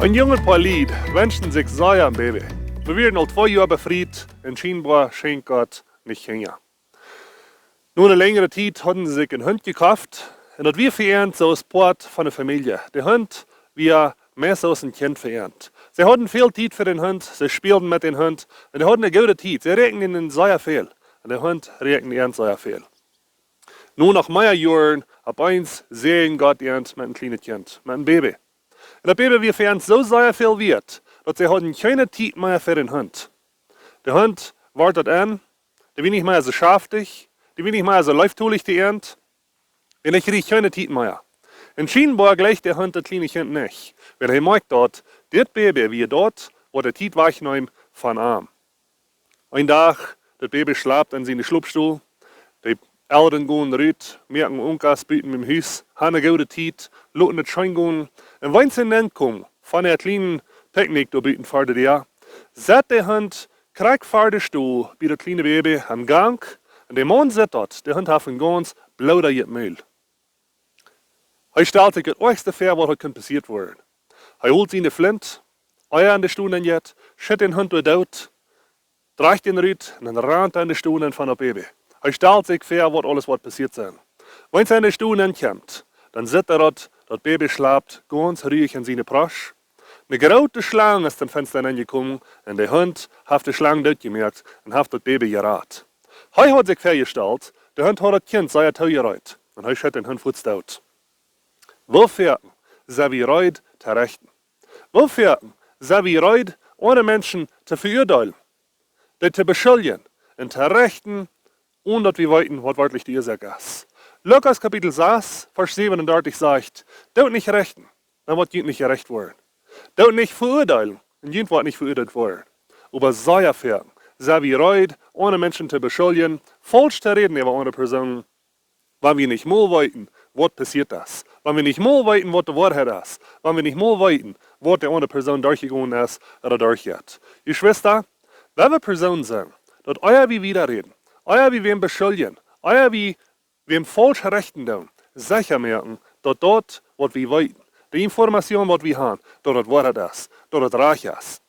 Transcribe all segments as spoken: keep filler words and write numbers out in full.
Een junget Poa Lied wenschten sikj sea een Baby. Wie wieren aul twee Joa befriet un schienboa schenkjt Gott nich Kjinja. No eene lenjre Tiet hauden see sikj een Hunt jekoft un daut wia fa an soo aus Poat von de Famielje. De Hunt wia meist soo aus een Kjint fa an. See hauden väl Tiet fa dän Hunt, see späalden met dän Hunt un dee hauden eene goode Tiet. See räakjenden an sea väl un de Hunt räakjend an sea väl. Nu, no mea Joaren, opp eemol säajend Gott an met een kjlienet Kjint, met een Baby. Un daut Baby wia fa an soo sea väl wieet, daut see hauden kjeene Tiet mea fa dän Hunt. De Hunt wort daut en, dee wia nich mea soo schaftich, dee wia nich mea soo leeftolich to an, un dee kjrieech kjeene Tiet mea. Un schienboa jleicht de Hunt daut kjliene Kjint nich, wiels hee moakjt daut, dit Baby wia daut, waut de Tiet wajchneem von am. Een Dach, daut Baby schlapt en siene Schlopstow. De Elren gonen rut, moaken Unkas buten biem Hus, han eene goode Tiet, loten et scheen gonen. Un wan see nenkomen von äa kjlienet Picknick doa buten ver de Däa, sett de Hunt krakjt ver de Stow bie daut kjliene Baby aum Gank. Un de Maun sitt daut, de Hunt haft een gaunz bloodjet Mul. Hee stalt sikj daut oajchste väa, waut haud kunt passieet woaren. Hee holt siene Flint, ea hee en de Stow nenjeit, schieet dän Hunt doa doot, drajcht dän rut un dan rant hee en de Stow nen von daut Baby. Hee stalt sikj väa, waut aules woat passieet sennen. Wan hee en de Stow nenkjemt, dan sitt hee daut, daut Baby schlapt gaunz ruich en siene Prosch. Eene groote Schlang es derch daut Fensta nenjekomen un de Hunt haft de Schlang dootjemoakt un haft daut Baby jerat. Hee haud sikj väajestalt, de Hunt haud daut Kjint sea toojereet un hee scheet dän Hunt fuaz doot. Woo foaken sent wie reed to rechten? Woo foaken sent wie reed, aundre Menschen to veuadeelen, dee to beschuljen un to rechten, onen daut wie weeten, waut werkjlich de Uasoak es? Lukas Kapitel sas, Varsch säwenundartich sajcht: Doot nich rechten, dan woat junt nich jerecht woaren. Doot nich veuadeelen, un junt woat nich veuadeelt woaren. Oba sea foaken sent wie reed, aundre Menschen to beschuljen, faulsch to räden äwa aundre Persoonen, wan wie nich mol weeten, waut passieet es, wan wie nich mol weeten, waut de Woarheit es, wan wie nich mol weeten, waut de aundre Persoon derchjegonen es ooda derchjeit. Jeschwista, wan wie Persoonen sent, daut ea wie wieda räden, ea wie wäm beschuljen, ea wie wäm faulsch rechten doonen, secha moaken, daut daut, waut wie weeten, de Information, waut wie han, daut daut Woarheit es, daut daut rajcht es.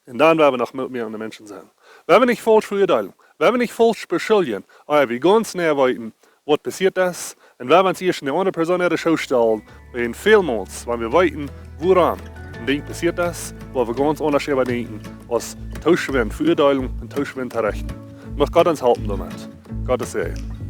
Un dan woa wie noch Moot moaken aun de Menschen sennen. Woa wie nich faulsch veuadeelen, woa wie nich faulsch beschuljen, ea wie gaunz jeneiw weeten, waut passieet es, un woa wie ons ieescht en de aundre Persoon äare Schoo stalen, wiels välmols, wan wie weeten, wuarom een Dinkj passieet es, woa wie gaunz aundasch äwa denkjen, aus too schwind veuadeelen un too schwind to rechten. Mucht Gott ons halpen doamet. Gottes Säajen.